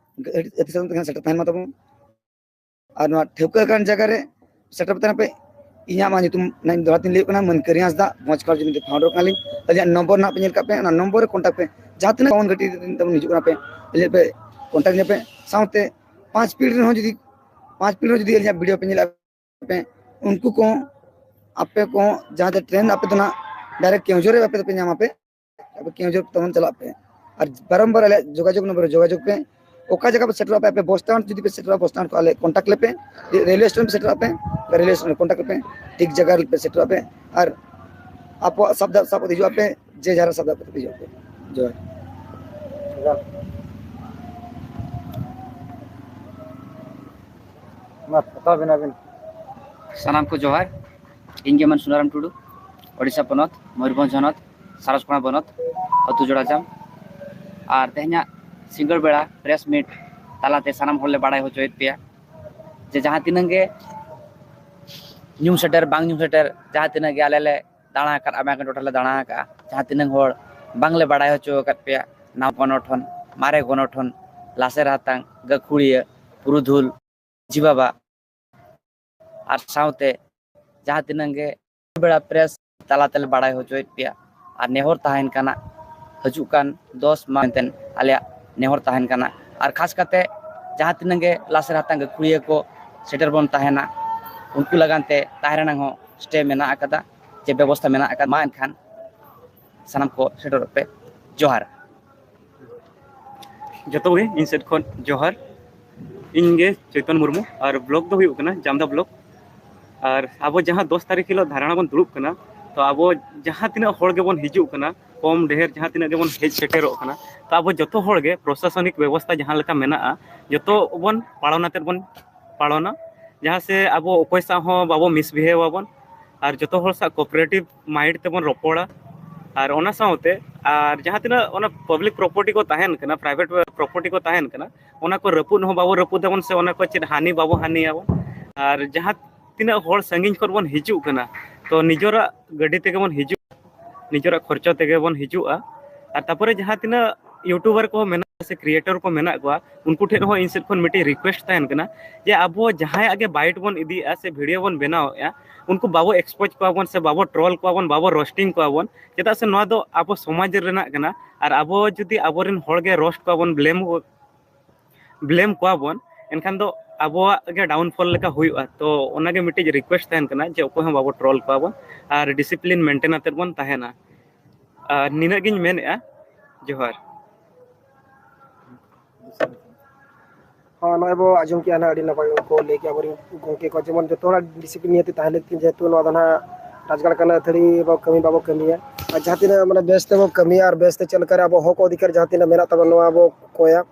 ᱟᱹᱛᱤ ᱥᱟᱫᱚᱢ ᱛᱮ ᱥᱮᱴᱮᱨ ᱛᱟᱦᱮᱱ ᱢᱟ ᱛᱟᱵᱚᱱ᱾ ᱟᱨ ᱱᱚᱣᱟ ᱴᱷᱟᱹᱣᱠᱟᱹ ᱟᱠᱟᱱ ᱡᱟᱭᱜᱟ ᱨᱮ ᱥᱮᱴᱮᱨ ᱠᱟᱛᱮ ᱯᱮ, ᱤᱧᱟᱹᱜ ᱢᱟ ᱧᱩᱛᱩᱢ ᱱᱟᱜ ᱤᱧ ᱫᱚᱦᱲᱟ ᱛᱤᱧ ᱞᱟᱹᱭ ᱠᱟᱱᱟ, ᱢᱟᱹᱱᱠᱟᱹᱨᱤ ᱦᱟᱸᱥᱫᱟ, ᱵᱷᱚᱸᱡᱽ ᱠᱷᱟᱲ ᱡᱩᱢᱤ ᱯᱷᱟᱣᱩᱱᱰᱟᱨ ᱠᱟᱱᱟᱞᱤᱧ᱾ ᱟᱹᱞᱤᱧᱟᱜ ᱱᱚᱢᱵᱚᱨ ᱱᱟᱜ ᱯᱮ ᱧᱮᱞ ᱠᱟᱜ ᱯᱮ, ᱚᱱᱟ ᱱᱚᱢᱵᱚᱨ ᱨᱮ ᱠᱚᱱᱴᱟᱠᱴ ᱯᱮ᱾ ᱡᱟᱦᱟᱸ ᱛᱤᱱᱟᱹᱜ ᱯᱟᱣᱚᱱ ᱜᱷᱟᱹᱴᱤ ᱨᱮᱱ ᱛᱟᱵᱚᱱ ᱦᱤᱡᱩᱜ ᱠᱟᱱᱟ ᱯᱮ, ᱟᱹᱞᱤᱧ ᱯᱮ ᱠᱚᱱᱴᱟᱠᱴ ᱧᱚᱜ ᱯᱮ᱾ ᱥᱟᱶᱛᱮ ᱯᱟᱸᱪ ᱯᱤᱲ ᱨᱮᱦᱚᱸ ᱡᱩᱫᱤ, ᱯᱟᱸᱪ ᱯᱤᱲ ᱨᱮᱦᱚᱸ ᱡᱩᱫᱤ ᱟᱹᱞᱤᱧᱟᱜ ᱵᱷᱤᱰᱤᱭᱳ ᱯᱮ ᱧᱮᱞᱟ ᱯᱮ, ᱩᱱᱠᱩ ᱠᱚ, ᱟᱯᱮ ᱠᱚ ᱡᱟᱦᱟᱸ ᱛᱮ ᱴᱨᱮᱱ ᱟᱯᱮ ᱫᱚ ᱱᱟᱜ ᱰᱟᱭᱨᱮᱠᱴ ᱠᱮᱣᱡᱷᱚᱨ ᱨᱮ ᱟᱯᱮ ᱫᱚᱯᱮ ᱧᱟᱢᱟ ᱯᱮ, ᱟᱯᱮ ᱠᱮᱣᱡᱷᱚᱨ ᱛᱟᱵᱚᱱ ᱪᱟᱞᱟᱜ ᱯᱮ᱾ ᱟᱨ ᱵᱟᱨᱚᱢᱵᱟᱨ ᱟᱞᱮᱭᱟᱜ ᱡᱳᱜᱟᱡᱳᱜᱽ ᱱᱚᱢᱵᱚᱨ ᱨᱮ ᱡᱳᱜᱟᱡᱳᱜᱽ ᱯᱮ᱾ ᱚᱠᱟ ᱡᱟᱭᱜᱟ ᱯᱮ ᱥᱮᱴᱮᱨᱚᱜᱼᱟ ᱯᱮ, ᱟᱯᱮ ᱵᱚᱥ ᱥᱴᱮᱱᱰ ᱡᱩᱫᱤ ᱯᱮ ᱥᱮᱴᱮᱨᱚᱜᱼᱟ, ᱵᱚᱥ ᱥᱴᱮᱱᱰ ᱠᱷᱚᱱ ᱟᱞᱮ ᱠᱚᱱᱴᱟᱠᱴ ᱞᱮᱯᱮ, ᱨᱮᱞᱣᱮ ᱥᱴᱮᱥᱚᱱ ᱯᱮ ᱥᱮᱴᱮᱨᱚᱜᱼᱟ ᱯᱮ, ᱨᱮᱞᱣᱮ ᱥᱴᱮᱥᱚᱱ ᱨᱮ ᱠᱚᱱᱴᱟᱠᱴ ᱞᱮᱯᱮ᱾ ᱟᱨ ᱟᱯᱮᱭᱟᱜ ᱥᱟᱵ ᱫᱟᱜ ᱥᱟᱵ ᱠᱟᱛᱮ ᱦᱤᱡᱩᱜ ᱟᱯᱮ, ᱡᱮ ᱡᱟᱦᱟᱸ ᱥᱟᱵ ᱫᱟᱜ ᱠᱟᱛᱮ ᱦᱤᱡᱩᱜ ᱟᱯᱮ᱾ ᱡᱚᱦᱟᱨ᱾ ᱢᱟ ᱯᱚᱛᱟᱣ ᱵᱮᱱ ᱟᱵᱮᱱ᱾ ᱥᱟᱱᱟᱢ ᱠᱚ ᱡᱚᱦᱟᱨ᱾ ᱤᱧ ᱜᱮ ᱢᱟᱱ ᱥᱩᱱᱟᱨᱟᱢ ᱴᱩᱰᱩ, ᱳᱰᱤᱥᱟ ᱯᱚᱱᱚᱛ, ᱢᱚᱭᱩᱨᱵᱷᱚᱸᱡᱽ ᱦᱚᱱᱚᱛ, ᱥᱟᱨᱚᱥᱠᱳᱱᱟ ᱵᱚᱱᱚᱛ, ᱟᱹᱛᱩ ᱡᱚᱲᱟᱡᱟᱢ᱾ ᱟᱨ ᱛᱮᱦᱮᱧᱟᱜ ᱥᱤᱸᱜᱟᱹᱲ ᱵᱮᱲᱟ ᱯᱨᱮᱥ ᱢᱤᱴ ᱛᱟᱞᱟᱛᱮ ᱥᱟᱱᱟᱢ ᱦᱚᱲ ᱞᱮ ᱵᱟᱲᱟᱭ ᱦᱚᱪᱚᱭᱮᱫ ᱯᱮᱭᱟ ᱡᱮ ᱡᱟᱦᱟᱸ ᱛᱤᱱᱟᱹᱜ ᱜᱮ ᱧᱩᱢ ᱥᱮᱴᱮᱨ, ᱵᱟᱝ ᱧᱩᱢ ᱥᱮᱴᱮᱨ, ᱡᱟᱦᱟᱸ ᱛᱤᱱᱟᱹᱜ ᱜᱮ ᱟᱞᱮ ᱞᱮ ᱫᱟᱬᱟ ᱟᱠᱟᱫ, ᱟᱭᱢᱟ ᱜᱟᱱ ᱴᱚᱴᱷᱟ ᱞᱮ ᱫᱟᱬᱟ ᱟᱠᱟᱫᱼᱟ᱾ ᱡᱟᱦᱟᱸ ᱛᱤᱱᱟᱹᱜ ᱦᱚᱲ ᱵᱟᱝᱞᱮ ᱵᱟᱲᱟᱭ ᱦᱚᱪᱚ ᱟᱠᱟᱫ ᱯᱮᱭᱟ, ᱱᱟᱣᱟ ᱜᱚᱱᱚᱴᱷᱚᱱ, ᱢᱟᱨᱮ ᱜᱚᱱᱚᱴᱷᱚᱱ, ᱞᱟᱥᱮᱨ ᱦᱟᱛᱟᱝ, ᱜᱟᱹᱠᱷᱩᱲᱤᱭᱟᱹ, ᱯᱩᱨᱩᱫᱷᱩᱞ, ᱢᱟᱹᱡᱷᱤ ᱵᱟᱵᱟ, ᱟᱨ ᱥᱟᱶᱛᱮ ᱡᱟᱦᱟᱸ ᱛᱤᱱᱟᱹᱜ ᱜᱮ ᱵᱮᱲᱟ ᱯᱨᱮᱥ ᱛᱟᱞᱟ ᱛᱮᱞᱮ ᱵᱟᱲᱟᱭ ᱦᱚᱪᱚᱭᱮᱫ ᱯᱮᱭᱟ᱾ ᱟᱨ ᱱᱮᱦᱚᱨ ᱛᱟᱦᱮᱱ ᱠᱟᱱᱟ, ᱦᱤᱡᱩᱜ ᱠᱟᱱ ᱫᱚᱥ ᱢᱟᱦᱟ ᱢᱮᱱᱛᱮ ᱟᱞᱮᱭᱟᱜ ᱱᱮᱦᱚᱨ ᱛᱟᱦᱮᱱ ᱠᱟᱱᱟ᱾ ᱟᱨ ᱠᱷᱟᱥ ᱠᱟᱛᱮ ᱡᱟᱦᱟᱸ ᱛᱤᱱᱟᱹᱜ ᱜᱮ ᱞᱟᱥᱮᱨ ᱦᱟᱛᱟᱝ ᱜᱟᱹᱠᱷᱩᱲᱤᱭᱟᱹ ᱠᱚ ᱥᱮᱴᱮᱨ ᱵᱚᱱ ᱛᱟᱦᱮᱱᱟ, ᱩᱱᱠᱩ ᱞᱟᱜᱟᱱ ᱛᱮ ᱛᱟᱦᱮᱸ ᱨᱮᱱᱟᱜ ᱦᱚᱸ ᱥᱴᱮ ᱢᱮᱱᱟᱜ ᱟᱠᱟᱫᱟ, ᱪᱮ ᱵᱮᱵᱚᱥᱛᱷᱟ ᱢᱮᱱᱟᱜ ᱟᱠᱟᱫ᱾ ᱢᱟ ᱮᱱᱠᱷᱟᱱ ᱥᱟᱱᱟᱢ ᱠᱚ ᱥᱮᱴᱮᱨᱚᱜ ᱯᱮ᱾ ᱡᱚᱦᱟᱨ᱾ ᱡᱚᱛᱚ ᱜᱮ ᱤᱧ ᱥᱮᱫ ᱠᱷᱚᱱ ᱡᱚᱦᱟᱨ᱾ ᱤᱧ ᱜᱮ ᱪᱳᱭᱛᱚᱱ ᱢᱩᱨᱢᱩ, ᱟᱨ ᱵᱞᱚᱠ ᱫᱚ ᱦᱩᱭᱩᱜ ᱠᱟᱱᱟ ᱡᱟᱢᱫᱟ ᱵᱞᱚᱠ᱾ ᱟᱨ ᱟᱵᱚ ᱡᱟᱦᱟᱸ ᱫᱚᱥ ᱛᱟᱹᱨᱤᱠᱷ ᱦᱤᱞᱳᱜ ᱫᱷᱟᱨᱱᱟ ᱵᱚᱱ ᱫᱩᱲᱩᱵ ᱠᱟᱱᱟ, ᱛᱚ ᱟᱵᱚ ᱡᱟᱦᱟᱸ ᱛᱤᱱᱟᱹᱜ ᱦᱚᱲ ᱜᱮᱵᱚᱱ ᱦᱤᱡᱩᱜ ᱠᱟᱱᱟ, ᱠᱚᱢ ᱰᱷᱮᱨ ᱡᱟᱦᱟᱸ ᱛᱤᱱᱟᱹᱜ ᱜᱮᱵᱚᱱ ᱦᱮᱡ ᱥᱮᱴᱮᱨᱚᱜ ᱠᱟᱱᱟ, ᱛᱚ ᱟᱵᱚ ᱡᱚᱛᱚ ᱦᱚᱲ ᱜᱮ ᱯᱨᱚᱥᱟᱥᱚᱱᱤᱠ ᱵᱮᱵᱚᱥᱛᱷᱟ ᱡᱟᱦᱟᱸ ᱞᱮᱠᱟ ᱢᱮᱱᱟᱜᱼᱟ, ᱡᱚᱛᱚ ᱵᱚᱱ ᱯᱟᱞᱚᱱ ᱟᱛᱮᱫ ᱵᱚᱱ ᱯᱟᱞᱚᱱᱟ, ᱡᱟᱦᱟᱸ ᱥᱮ ᱟᱵᱚ ᱚᱠᱚᱭ ᱥᱟᱶ ᱦᱚᱸ ᱵᱟᱵᱚ ᱢᱤᱥᱵᱤᱦᱮᱵᱷ ᱟᱵᱚᱱ, ᱟᱨ ᱡᱚᱛᱚ ᱦᱚᱲ ᱥᱟᱶ ᱠᱳᱯᱟᱨᱮᱴᱤᱵᱷ ᱢᱟᱭᱤᱱᱰ ᱛᱮᱵᱚᱱ ᱨᱚᱯᱚᱲᱟ᱾ ᱟᱨ ᱚᱱᱟ ᱥᱟᱶᱛᱮ ᱟᱨ ᱡᱟᱦᱟᱸ ᱛᱤᱱᱟᱹᱜ ᱚᱱᱟ ᱯᱟᱵᱽᱞᱤᱠ ᱯᱨᱚᱯᱟᱨᱴᱤ ᱠᱚ ᱛᱟᱦᱮᱱ ᱠᱟᱱᱟ, ᱯᱨᱟᱭᱵᱷᱮᱴ ᱯᱨᱚᱯᱟᱨᱴᱤ ᱠᱚ ᱛᱟᱦᱮᱱ ᱠᱟᱱᱟ, ᱚᱱᱟ ᱠᱚ ᱨᱟᱹᱯᱩᱫ ᱦᱚᱸ ᱵᱟᱵᱚ ᱨᱟᱹᱯᱩᱫ ᱟᱵᱚᱱ, ᱥᱮ ᱚᱱᱟ ᱠᱚ ᱪᱮᱫ ᱦᱟᱹᱱᱤ ᱵᱟᱵᱚ ᱦᱟᱹᱱᱤᱭᱟᱵᱚᱱ᱾ ᱟᱨ ᱡᱟᱦᱟᱸ ᱛᱤᱱᱟᱹᱜ ᱦᱚᱲ ᱥᱟᱺᱜᱤᱧ ᱠᱷᱚᱱ ᱵᱚᱱ ᱦᱤᱡᱩᱜ ᱠᱟᱱᱟ, ᱛᱚ ᱱᱤᱡᱮᱨᱟᱜ ᱜᱟᱹᱰᱤ ᱛᱮᱜᱮ ᱵᱚᱱ ᱦᱤᱡᱩᱜ, ᱱᱤᱡᱮᱨᱟᱜ ᱠᱷᱚᱨᱪᱟ ᱛᱮᱜᱮ ᱵᱚᱱ ᱦᱤᱡᱩᱜᱼᱟ᱾ ᱟᱨ ᱛᱟᱨᱯᱚᱨᱮ ᱡᱟᱦᱟᱸ ᱛᱤᱱᱟᱹᱜ ᱭᱩᱴᱩᱵᱟᱨ ᱠᱚ ᱢᱮᱱᱟᱜ ᱠᱚᱣᱟ ᱥᱮ ᱠᱨᱤᱭᱮᱴᱚᱨ ᱠᱚ ᱢᱮᱱᱟᱜ ᱠᱚᱣᱟ, ᱩᱱᱠᱩ ᱴᱷᱮᱱ ᱦᱚᱸ ᱤᱧ ᱥᱮᱫ ᱠᱷᱚᱱ ᱢᱤᱫᱴᱤᱡ ᱨᱤᱠᱩᱭᱮᱥᱴ ᱛᱟᱦᱮᱱ ᱠᱟᱱᱟ ᱡᱮ ᱟᱵᱚ ᱡᱟᱦᱟᱸᱭᱟᱜ ᱜᱮ ᱵᱟᱭᱤᱴ ᱵᱚᱱ ᱤᱫᱤᱭᱮᱫᱼᱟ ᱥᱮ ᱵᱷᱤᱰᱤᱭᱳ ᱵᱚᱱ ᱵᱮᱱᱟᱣᱮᱫᱼᱟ, ᱩᱱᱠᱩ ᱵᱟᱵᱚ ᱮᱠᱥᱯᱳᱡᱽ ᱠᱚᱣᱟ ᱵᱚᱱ ᱥᱮ ᱵᱟᱵᱚ ᱴᱨᱚᱞ ᱠᱚᱣᱟ ᱵᱚᱱ, ᱵᱟᱵᱚ ᱨᱳᱥᱴᱤᱝ ᱠᱚᱣᱟ ᱵᱚᱱ, ᱪᱮᱫᱟᱜ ᱥᱮ ᱱᱚᱣᱟ ᱫᱚ ᱟᱵᱚ ᱥᱚᱢᱟᱡᱽ ᱨᱮᱱᱟᱜ ᱠᱟᱱᱟ᱾ ᱟᱨ ᱟᱵᱚ ᱡᱩᱫᱤ ᱟᱵᱚᱨᱮᱱ ᱦᱚᱲ ᱜᱮ ᱨᱳᱥᱴ ᱠᱚᱣᱟ ᱵᱚᱱ, ᱵᱞᱮᱢ, ᱵᱞᱮᱢ ᱠᱚᱣᱟ ᱵᱚᱱ, ᱮᱱᱠᱷᱟᱱ ᱫᱚ ᱟᱵᱚᱣᱟᱜ ᱜᱮ ᱰᱟᱣᱩᱱᱯᱷᱚᱞ ᱞᱮᱠᱟ ᱦᱩᱭᱩᱜᱼᱟ᱾ ᱛᱚ ᱚᱱᱟᱜᱮ ᱢᱤᱫᱴᱤᱡ ᱨᱤᱠᱩᱭᱮᱥᱴ ᱛᱟᱦᱮᱱ ᱠᱟᱱᱟ ᱡᱮ ᱚᱠᱚᱭ ᱦᱚᱸ ᱵᱟᱵᱚ ᱴᱨᱚᱞ ᱠᱚᱣᱟ ᱵᱚᱱ ᱟᱨ ᱰᱤᱥᱤᱯᱞᱤᱱ ᱢᱮᱱᱴᱮᱱ ᱟᱛᱮᱫ ᱵᱚᱱ ᱛᱟᱦᱮᱱᱟ᱾ ᱟᱨ ᱱᱤᱱᱟᱹᱜ ᱜᱤᱧ ᱢᱮᱱᱮᱫᱼᱟ᱾ ᱡᱚᱦᱟᱨ᱾ ᱦᱚᱸ, ᱱᱚᱜᱼᱚᱭ ᱵᱚ ᱟᱸᱡᱚᱢ ᱠᱮᱜᱼᱟ ᱱᱟᱦᱟᱜ, ᱟᱹᱰᱤ ᱱᱟᱯᱟᱭ ᱠᱚ ᱞᱟᱹᱭ ᱠᱮᱜᱼᱟ ᱟᱵᱚᱨᱮᱱ ᱜᱚᱢᱠᱮ ᱠᱚ, ᱡᱮᱢᱚᱱ ᱡᱚᱛᱚ ᱦᱚᱲᱟᱜ ᱰᱤᱥᱤᱯᱞᱤᱱ ᱱᱤᱭᱟᱹᱛᱮ ᱛᱟᱦᱮᱸ ᱞᱟᱹᱠᱛᱤ, ᱡᱮᱦᱮᱛᱩ ᱱᱚᱣᱟ ᱫᱚ ᱱᱟᱦᱟᱜ ᱨᱟᱡᱽᱜᱟᱲ ᱠᱟᱱᱟ, ᱟᱹᱛᱷᱟᱹᱲᱤ ᱵᱚ ᱠᱟᱹᱢᱤ ᱵᱟᱵᱚ ᱠᱟᱹᱢᱤᱭᱟ᱾ ᱟᱨ ᱡᱟᱦᱟᱸ ᱛᱤᱱᱟᱹᱜ ᱢᱟᱱᱮ ᱵᱮᱥ ᱛᱮᱵᱚ ᱠᱟᱹᱢᱤᱭᱟ ᱟᱨ ᱵᱮᱥ ᱛᱮ ᱪᱮᱫ ᱞᱮᱠᱟᱨᱮ ᱟᱵᱚ ᱦᱚᱠ ᱚᱫᱷᱤᱠᱟᱨ ᱡᱟᱦᱟᱸ ᱛᱤᱱᱟᱹᱜ ᱢᱮᱱᱟᱜ ᱛᱟᱵᱚᱱᱟ, ᱱᱚᱣᱟ ᱵᱚ ᱠᱚᱭᱟ᱾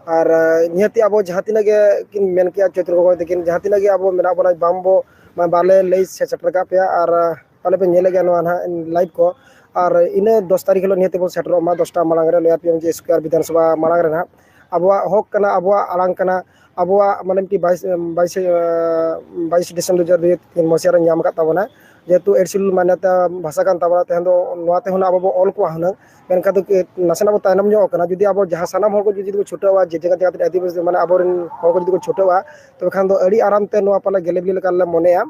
ᱟᱨ, ᱟᱸ, ᱱᱤᱦᱟᱹᱛᱤ ᱟᱵᱚ ᱡᱟᱦᱟᱸ ᱛᱤᱱᱟᱹᱜ ᱜᱮ ᱠᱤᱱ ᱢᱮᱱ ᱠᱮᱜᱼᱟ ᱪᱳᱭᱛᱚᱱ ᱜᱚᱜᱚᱭ ᱛᱟᱹᱠᱤᱱ, ᱡᱟᱦᱟᱸ ᱛᱤᱱᱟᱹᱜ ᱜᱮ ᱟᱵᱚ ᱢᱮᱱᱟᱜ ᱵᱚᱱᱟ, ᱵᱟᱝ ᱵᱚ, ᱢᱟ-, ᱵᱟᱞᱮ ᱞᱟᱹᱭ ᱥᱮ-, ᱥᱮᱴᱮᱨ ᱠᱟᱜ ᱯᱮᱭᱟ᱾ ᱟᱨ, ᱟᱸ, ᱯᱟᱞᱮ ᱯᱮ ᱧᱮᱞᱮᱫ ᱜᱮᱭᱟ ᱱᱚᱣᱟ ᱱᱟᱦᱟᱜ ᱞᱟᱭᱤᱵᱷ ᱠᱚ᱾ ᱟᱨ ᱤᱱᱟᱹ ᱫᱚᱥ ᱛᱟᱹᱨᱤᱠᱷ ᱦᱤᱞᱳᱜ ᱱᱤᱦᱟᱹᱛᱤ ᱵᱚᱱ ᱥᱮᱴᱮᱨᱚᱜ ᱢᱟ, ᱫᱚᱥᱴᱟ ᱢᱟᱲᱟᱝ ᱨᱮ ᱞᱟᱹᱭᱟᱫ ᱯᱮᱭᱟᱹᱧ ᱡᱮ ᱥᱠᱚᱭᱟᱨ ᱵᱤᱫᱷᱟᱱ ᱥᱚᱵᱷᱟ ᱢᱟᱲᱟᱝ ᱨᱮ ᱱᱟᱦᱟᱜ᱾ ᱟᱵᱚᱣᱟᱜ ᱦᱚᱠ ᱠᱟᱱᱟ, ᱟᱵᱚᱣᱟᱜ ᱟᱲᱟᱝ ᱠᱟᱱᱟ, ᱟᱵᱚᱣᱟᱜ ᱢᱟᱱᱮ ᱢᱤᱫᱴᱤᱡ ᱵᱟᱭᱤᱥ, ᱵᱟᱭᱤᱥ, ᱟᱸ, ᱵᱟᱭᱤᱥ ᱰᱤᱥᱮᱢᱵᱚᱨ ᱫᱩ ᱦᱟᱡᱟᱨ ᱫᱩᱭ ᱢᱚᱥᱤᱦᱟ ᱨᱮ ᱧᱟᱢ ᱟᱠᱟᱫ ᱛᱟᱵᱚᱱᱟ᱾ ᱡᱮᱦᱮᱛᱩ ᱮᱰᱥᱤᱞ ᱢᱟᱱᱮ ᱵᱷᱟᱥᱟ ᱠᱟᱱ ᱛᱟᱵᱚᱱᱟ, ᱛᱟᱦᱮᱸ ᱫᱚ ᱱᱚᱣᱟ ᱛᱮᱦᱚᱸ ᱟᱵᱚ ᱵᱚ ᱚᱞ ᱠᱚᱣᱟ ᱦᱩᱱᱟᱹᱝ, ᱢᱮᱱᱠᱷᱟᱱ ᱫᱚ ᱱᱟᱥᱮᱱᱟᱜ ᱵᱚ ᱛᱟᱭᱱᱚᱢ ᱧᱚᱜ ᱠᱟᱱᱟ᱾ ᱡᱩᱫᱤ ᱟᱵᱚ ᱡᱟᱦᱟᱸ ᱥᱟᱱᱟᱢ ᱦᱚᱲ ᱠᱚ ᱡᱩᱫᱤ ᱵᱚ ᱪᱷᱩᱴᱟᱹᱣᱟ, ᱡᱮ ᱡᱟᱭᱜᱟ ᱡᱟᱭᱜᱟ ᱛᱮ ᱟᱹᱫᱤᱵᱟᱹᱥᱤ ᱢᱟᱱᱮ ᱟᱵᱚᱨᱮᱱ ᱦᱚᱲ ᱠᱚ ᱡᱩᱫᱤ ᱠᱚ ᱪᱷᱩᱴᱟᱹᱣᱟ, ᱛᱚᱵᱮ ᱠᱷᱟᱱ ᱫᱚ ᱟᱹᱰᱤ ᱟᱨᱟᱢ ᱛᱮ ᱱᱚᱣᱟ ᱯᱟᱞᱮ ᱜᱮᱞᱮ ᱵᱤᱞᱤ ᱞᱮᱠᱟ ᱞᱮ ᱢᱚᱱᱮᱭᱟ᱾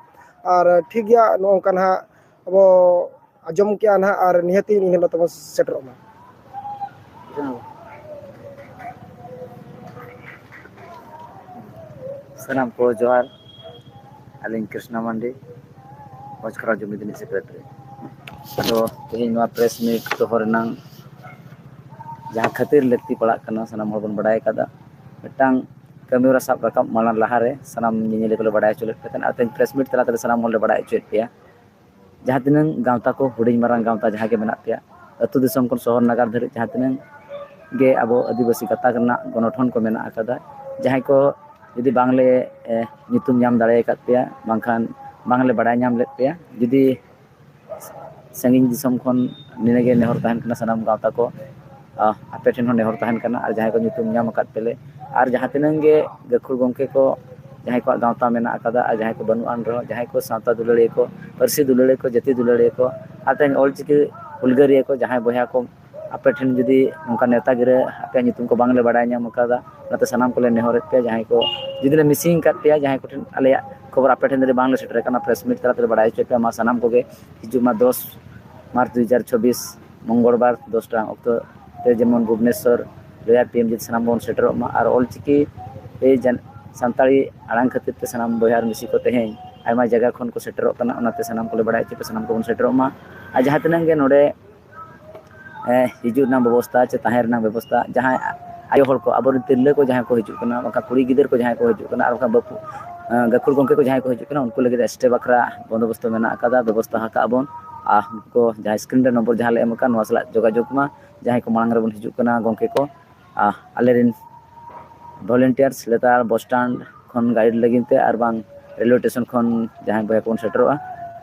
ᱟᱨ ᱴᱷᱤᱠ ᱜᱮᱭᱟ, ᱱᱚᱜᱼᱚ ᱱᱚᱝᱠᱟ ᱱᱟᱦᱟᱜ ᱟᱵᱚ ᱟᱸᱡᱚᱢ ᱠᱮᱜᱼᱟ ᱱᱟᱦᱟᱜ, ᱟᱨ ᱱᱤᱦᱟᱹᱛᱤ ᱤᱱ ᱦᱤᱞᱳᱜ ᱛᱮᱵᱚᱱ ᱥᱮᱴᱮᱨᱚᱜ ᱢᱟ᱾ ᱥᱟᱱᱟᱢ ᱠᱚ ᱡᱚᱦᱟᱨ᱾ ᱟᱹᱞᱤᱧ ᱠᱨᱤᱥᱱᱟ ᱢᱟᱱᱰᱤ, ᱵᱷᱚᱸᱡᱽᱠᱷᱟᱨᱟ ᱡᱩᱢᱤᱫ ᱨᱤᱱᱤᱡ ᱥᱮᱠᱨᱮᱴᱟᱨᱤ᱾ ᱟᱫᱚ ᱛᱮᱦᱮᱧ ᱱᱚᱣᱟ ᱯᱨᱮᱥ ᱢᱤᱴ ᱫᱚᱦᱚ ᱨᱮᱱᱟᱝ ᱡᱟᱦᱟᱸ ᱠᱷᱟᱹᱛᱤᱨ ᱞᱟᱹᱠᱛᱤ ᱯᱟᱲᱟᱜ ᱠᱟᱱᱟ, ᱥᱟᱱᱟᱢ ᱦᱚᱲ ᱵᱚᱱ ᱵᱟᱰᱟᱭ ᱟᱠᱟᱫᱟ᱾ ᱢᱤᱫᱴᱟᱝ ᱠᱟᱹᱢᱤ ᱦᱚᱨᱟ ᱥᱟᱵ ᱨᱟᱠᱟᱵ ᱢᱟᱲᱟᱝ ᱞᱟᱦᱟᱨᱮ ᱥᱟᱱᱟᱢ ᱧᱮᱧᱮᱞᱤᱭᱟᱹ ᱠᱚᱞᱮ ᱵᱟᱲᱟᱭ ᱦᱚᱪᱚ ᱞᱮᱫ ᱯᱮ ᱛᱟᱦᱮᱸᱫ, ᱟᱨ ᱛᱮᱦᱮᱧ ᱯᱨᱮᱥ ᱢᱤᱴ ᱛᱟᱞᱟ ᱛᱮᱞᱮ ᱥᱟᱱᱟᱢ ᱦᱚᱲᱞᱮ ᱵᱟᱲᱟᱭ ᱦᱚᱪᱚᱭᱮᱫ ᱯᱮᱭᱟ᱾ ᱡᱟᱦᱟᱸ ᱛᱤᱱᱟᱹᱝ ᱜᱟᱶᱛᱟ ᱠᱚ, ᱦᱩᱰᱤᱧ ᱢᱟᱨᱟᱝ ᱜᱟᱶᱛᱟ ᱡᱟᱦᱟᱸ ᱜᱮ ᱢᱮᱱᱟᱜ ᱯᱮᱭᱟ, ᱟᱹᱛᱩ ᱫᱤᱥᱚᱢ ᱠᱷᱚᱱ ᱥᱚᱦᱚᱨ ᱱᱟᱜᱟᱨ ᱫᱷᱟᱹᱨᱤᱡ ᱡᱟᱦᱟᱸ ᱛᱤᱱᱟᱹᱝ ᱜᱮ ᱟᱵᱚ ᱟᱹᱫᱤᱵᱟᱹᱥᱤ ᱜᱟᱛᱟᱠ ᱨᱮᱱᱟᱜ ᱜᱚᱱᱚᱴᱷᱚᱱ ᱠᱚ ᱢᱮᱱᱟᱜ ᱟᱠᱟᱫᱟ, ᱡᱟᱦᱟᱸᱭ ᱠᱚ ᱡᱩᱫᱤ ᱵᱟᱝᱞᱮ, ᱮ, ᱧᱩᱛᱩᱢ ᱧᱟᱢ ᱫᱟᱲᱮ ᱟᱠᱟᱫ ᱯᱮᱭᱟ, ᱵᱟᱝᱠᱷᱟᱱ ᱵᱟᱝᱞᱮ ᱵᱟᱲᱟᱭ ᱧᱟᱢ ᱞᱮᱫ ᱯᱮᱭᱟ, ᱡᱩᱫᱤ ᱥᱟᱺᱜᱤᱧ ᱫᱤᱥᱚᱢ ᱠᱷᱚᱱ ᱱᱤᱭᱟᱹᱜᱮ ᱱᱮᱦᱚᱨ ᱛᱟᱦᱮᱱ ᱠᱟᱱᱟ ᱥᱟᱱᱟᱢ ᱜᱟᱶᱛᱟ ᱠᱚ, ᱟ, ᱟᱯᱮ ᱴᱷᱮᱱ ᱦᱚᱸ ᱱᱮᱦᱚᱨ ᱛᱟᱦᱮᱱ ᱠᱟᱱᱟ, ᱟᱨ ᱡᱟᱦᱟᱸᱭ ᱠᱚ ᱧᱩᱛᱩᱢ ᱧᱟᱢ ᱟᱠᱟᱫ ᱯᱮᱞᱮ, ᱟᱨ ᱡᱟᱦᱟᱸ ᱛᱤᱱᱟᱹᱝ ᱜᱮ ᱜᱟᱹᱠᱷᱩᱲ ᱜᱚᱢᱠᱮ ᱠᱚ, ᱡᱟᱦᱟᱸᱭ ᱠᱚᱣᱟᱜ ᱜᱟᱶᱛᱟ ᱢᱮᱱᱟᱜ ᱟᱠᱟᱫᱟ, ᱟᱨ ᱡᱟᱦᱟᱸᱭ ᱠᱚ ᱵᱟᱹᱱᱩᱜ ᱟᱱ ᱨᱮᱦᱚᱸ, ᱡᱟᱦᱟᱸᱭ ᱠᱚ ᱥᱟᱶᱛᱟ ᱫᱩᱞᱟᱹᱲᱤᱭᱟᱹ ᱠᱚ, ᱯᱟᱹᱨᱥᱤ ᱫᱩᱞᱟᱹᱲᱤᱭᱟᱹ ᱠᱚ, ᱡᱟᱹᱛᱤ ᱫᱩᱞᱟᱹᱲᱤᱭᱟᱹ ᱠᱚ, ᱟᱨ ᱛᱮᱦᱮᱧ ᱚᱞᱪᱤᱠᱤ ᱦᱩᱞᱜᱟᱹᱨᱤᱭᱟᱹ ᱠᱚ, ᱡᱟᱦᱟᱸᱭ ᱵᱚᱭᱦᱟ ᱠᱚ ᱟᱯᱮ ᱴᱷᱮᱱ ᱡᱩᱫᱤ ᱱᱚᱝᱠᱟ ᱱᱮᱣᱛᱟ ᱜᱤᱨᱟᱹ, ᱟᱯᱮᱭᱟᱜ ᱧᱩᱛᱩᱢ ᱠᱚ ᱵᱟᱝᱞᱮ ᱵᱟᱲᱟᱭ ᱧᱟᱢ ᱟᱠᱟᱫᱟ, ᱚᱱᱟᱛᱮ ᱥᱟᱱᱟᱢ ᱠᱚᱞᱮ ᱱᱮᱦᱚᱨᱮᱫ ᱯᱮᱭᱟ, ᱡᱟᱦᱟᱸᱭ ᱠᱚ ᱡᱩᱫᱤ ᱞᱮ ᱢᱤᱥᱤᱝ ᱟᱠᱟᱫ ᱯᱮᱭᱟ, ᱡᱟᱦᱟᱸᱭ ᱠᱚᱴᱷᱮᱱ ᱟᱞᱮᱭᱟᱜ ᱠᱷᱚᱵᱚᱨ ᱟᱯᱮ ᱴᱷᱮᱱ ᱡᱩᱫᱤ ᱵᱟᱝᱞᱮ ᱥᱮᱴᱮᱨ ᱟᱠᱟᱱᱟ, ᱯᱨᱮᱥ ᱢᱤᱴ ᱛᱟᱞᱟ ᱛᱮᱞᱮ ᱵᱟᱲᱟᱭ ᱦᱚᱪᱚᱭᱮᱫ ᱯᱮᱭᱟ᱾ ᱢᱟ ᱥᱟᱱᱟᱢ ᱠᱚᱜᱮ ᱦᱤᱡᱩᱜ ᱢᱟ ᱫᱚᱥ ᱢᱟᱨᱪ ᱫᱩ ᱦᱟᱡᱟᱨ ᱪᱷᱚᱵᱵᱤᱥ, ᱢᱚᱝᱜᱚᱞ ᱵᱟᱨ, ᱫᱚᱥ ᱴᱟᱲᱟᱝ ᱚᱠᱛᱚ ᱛᱮ ᱡᱮᱢᱚᱱ ᱵᱷᱩᱵᱽᱱᱮᱥᱚᱨ ᱞᱚᱭᱟᱨ ᱯᱤ ᱮᱢ ᱡᱤ ᱥᱟᱱᱟᱢ ᱵᱚᱱ ᱥᱮᱴᱮᱨᱚᱜ ᱢᱟ᱾ ᱟᱨ ᱚᱞᱪᱤᱠᱤ ᱛᱮ ᱡᱟᱱ-, ᱥᱟᱱᱛᱟᱲᱤ ᱟᱲᱟᱝ ᱠᱷᱟᱹᱛᱤᱨ ᱛᱮ ᱥᱟᱱᱟᱢ ᱵᱚᱭᱦᱟ ᱟᱨ ᱢᱤᱥᱤ ᱠᱚ ᱛᱮᱦᱮᱧ ᱟᱭᱢᱟ ᱡᱟᱭᱜᱟ ᱠᱷᱚᱱ ᱠᱚ ᱥᱮᱴᱮᱨᱚᱜ ᱠᱟᱱᱟ, ᱚᱱᱟᱛᱮ ᱥᱟᱱᱟᱢ ᱠᱚᱞᱮ ᱵᱟᱲᱟᱭ ᱦᱚᱪᱚᱭᱮᱫ ᱯᱮᱭᱟ, ᱥᱟᱱᱟᱢ ᱠᱚᱵᱚᱱ ᱥᱮᱴᱮᱨᱚᱜ ᱢᱟ᱾ ᱟᱨ ᱡᱟᱦᱟᱸ ᱛᱤᱱᱟᱹᱜ ᱜᱮ ᱱᱚᱰᱮ ᱮ, ᱦᱤᱡᱩᱜ ᱨᱮᱱᱟᱜ ᱵᱮᱵᱚᱥᱛᱷᱟ ᱪᱮ ᱛᱟᱦᱮᱸ ᱨᱮᱱᱟᱜ ᱵᱮᱵᱚᱥᱛᱷᱟ, ᱡᱟᱦᱟᱸᱭ ᱟᱭᱳ ᱦᱚᱲ ᱠᱚ, ᱟᱵᱚᱨᱮᱱ ᱛᱤᱨᱞᱟᱹ ᱠᱚ ᱡᱟᱦᱟᱸᱭ ᱠᱚ ᱦᱤᱡᱩᱜ ᱠᱟᱱᱟ, ᱵᱟᱝᱠᱷᱟᱱ ᱠᱩᱲᱤ ᱜᱤᱫᱟᱹᱨ ᱠᱚ ᱡᱟᱦᱟᱸᱭ ᱠᱚ ᱦᱤᱡᱩᱜ ᱠᱟᱱᱟ, ᱟᱨ ᱵᱟᱝᱠᱷᱟᱱ ᱵᱟᱹᱯᱩ-, ᱮ, ᱜᱟᱹᱠᱷᱩᱲ ᱜᱚᱢᱠᱮ ᱠᱚ ᱡᱟᱦᱟᱸᱭ ᱠᱚ ᱦᱤᱡᱩᱜ ᱠᱟᱱᱟ, ᱩᱱᱠᱩ ᱞᱟᱹᱜᱤᱫ ᱥᱴᱮ ᱵᱟᱠᱷᱨᱟ ᱵᱚᱱᱫᱳᱵᱚᱥᱛᱚ ᱢᱮᱱᱟᱜ ᱟᱠᱟᱫᱟ, ᱵᱮᱵᱚᱥᱛᱷᱟ ᱟᱠᱟᱫ ᱵᱚᱱ᱾ ᱟᱨ ᱩᱱᱠᱩ ᱠᱚ ᱡᱟᱦᱟᱸᱭ ᱥᱠᱨᱤᱱ ᱨᱮ ᱱᱚᱢᱵᱚᱨ ᱡᱟᱦᱟᱸ ᱞᱮ ᱮᱢ ᱟᱠᱟᱫ, ᱱᱚᱣᱟ ᱥᱟᱞᱟᱜ ᱡᱳᱜᱟᱡᱳᱜᱽ ᱢᱟ, ᱡᱟᱦᱟᱸᱭ ᱠᱚ ᱢᱟᱲᱟᱝ ᱨᱮᱵᱚᱱ ᱦᱤᱡᱩᱜ ᱠᱟᱱᱟ ᱜᱚᱢᱠᱮ ᱠᱚ, ᱟᱨ ᱟᱞᱮᱨᱮᱱ volunteers ᱞᱮᱛᱟᱲ ᱵᱚᱥ ᱥᱴᱮᱱᱰ ᱠᱷᱚᱱ ᱜᱟᱭᱤᱰ ᱞᱟᱹᱜᱤᱫ ᱛᱮ, ᱟᱨ ᱵᱟᱝ ᱨᱮᱞᱣᱮ ᱥᱴᱮᱥᱚᱱ ᱠᱷᱚᱱ ᱡᱟᱦᱟᱸᱭ ᱵᱚᱭᱦᱟ ᱠᱚᱵᱚᱱ ᱥᱮᱴᱮᱨᱚᱜᱼᱟ,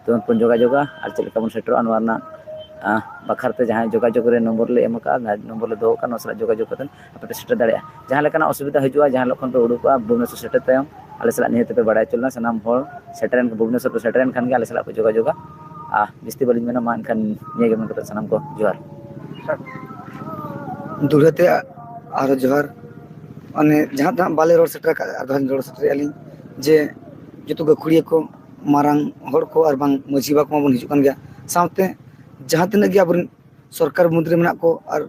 ᱛᱚ ᱩᱱᱠᱩ ᱵᱚᱱ ᱡᱳᱜᱟᱡᱳᱜᱟ᱾ ᱟᱨ ᱪᱮᱫ ᱞᱮᱠᱟ ᱵᱚᱱ ᱥᱮᱴᱮᱨᱚᱜᱼᱟ, ᱱᱚᱣᱟ ᱨᱮᱱᱟᱜ, ᱟ, ᱵᱟᱠᱷᱨᱟ ᱛᱮ ᱡᱟᱦᱟᱸᱭ ᱡᱳᱜᱟᱡᱳᱜᱽ ᱨᱮ ᱱᱚᱢᱵᱚᱨ ᱞᱮ ᱮᱢ ᱟᱠᱟᱫᱼᱟ, ᱱᱚᱢᱵᱚᱨ ᱞᱮ ᱫᱚᱦᱚ ᱟᱠᱟᱫᱼᱟ, ᱱᱚᱣᱟ ᱥᱟᱞᱟᱜ ᱡᱳᱜᱟᱡᱳᱜᱽ ᱠᱟᱛᱮ ᱟᱯᱮ ᱯᱮ ᱥᱮᱴᱮᱨ ᱫᱟᱲᱮᱭᱟᱜᱼᱟ᱾ ᱡᱟᱦᱟᱸ ᱞᱮᱠᱟᱱᱟᱜ ᱚᱥᱩᱵᱤᱫᱷᱟ ᱦᱤᱡᱩᱜᱼᱟ, ᱡᱟᱦᱟᱸ ᱦᱤᱞᱳᱜ ᱠᱷᱚᱱ ᱯᱮ ᱩᱰᱩᱠᱚᱜᱼᱟ ᱵᱷᱩᱵᱽᱱᱮᱥᱚᱨ ᱥᱮᱴᱮᱨ ᱛᱟᱭᱚᱢ, ᱟᱞᱮ ᱥᱟᱞᱟᱜ ᱱᱤᱭᱟᱹ ᱛᱮᱯᱮ ᱵᱟᱲᱟᱭ ᱦᱚᱪᱚ ᱞᱮᱱᱟ᱾ ᱥᱟᱱᱟᱢ ᱦᱚᱲ ᱥᱮᱴᱮᱨᱮᱱ ᱠᱚ, ᱵᱷᱩᱵᱽᱱᱮᱥᱚᱨ ᱠᱚ ᱥᱮᱴᱮᱨᱮᱱ ᱠᱷᱟᱱ ᱜᱮ ᱟᱞᱮ ᱥᱟᱞᱟᱜ ᱠᱚ ᱡᱳᱜᱟᱡᱳᱜᱟ᱾ ᱟᱨ ᱡᱟᱹᱥᱛᱤ ᱵᱟᱹᱞᱤᱧ ᱢᱮᱱᱟ, ᱢᱟ ᱮᱱᱠᱷᱟᱱ ᱱᱤᱭᱟᱹ ᱜᱮ ᱢᱮᱱ ᱠᱟᱛᱮ ᱥᱟᱱᱟᱢ ᱠᱚ ᱡᱚᱦᱟᱨ᱾ ᱫᱩᱲᱦᱟᱹ ᱛᱮ ᱟᱨᱦᱚᱸ ᱡᱚᱦᱟᱨ᱾ ᱢᱟᱱᱮ ᱡᱟᱦᱟᱸ ᱛᱤᱱᱟᱹᱜ ᱵᱟᱞᱮ ᱨᱚᱲ ᱥᱮᱴᱮᱨ ᱟᱠᱟᱫ, ᱟᱨ ᱫᱚᱦᱲᱟᱧ ᱨᱚᱲ ᱥᱮᱴᱮᱨᱮᱫᱼᱟ ᱞᱤᱧ ᱡᱮ ᱡᱚᱛᱚ ᱜᱟᱹᱠᱷᱩᱲᱤᱭᱟᱹ ᱠᱚ, ᱢᱟᱨᱟᱝ ᱦᱚᱲ ᱠᱚ ᱟᱨ ᱵᱟᱝ ᱢᱟᱹᱡᱷᱤ ᱵᱟᱵᱟ ᱠᱚ ᱢᱟᱵᱚᱱ ᱦᱤᱡᱩᱜ ᱠᱟᱱ ᱜᱮᱭᱟ, ᱥᱟᱶᱛᱮ ᱡᱟᱦᱟᱸ ᱛᱤᱱᱟᱹᱜ ᱜᱮ ᱟᱵᱚᱨᱮᱱ ᱥᱚᱨᱠᱟᱨ ᱢᱩᱫᱽ ᱨᱮ ᱢᱮᱱᱟᱜ ᱠᱚ ᱟᱨ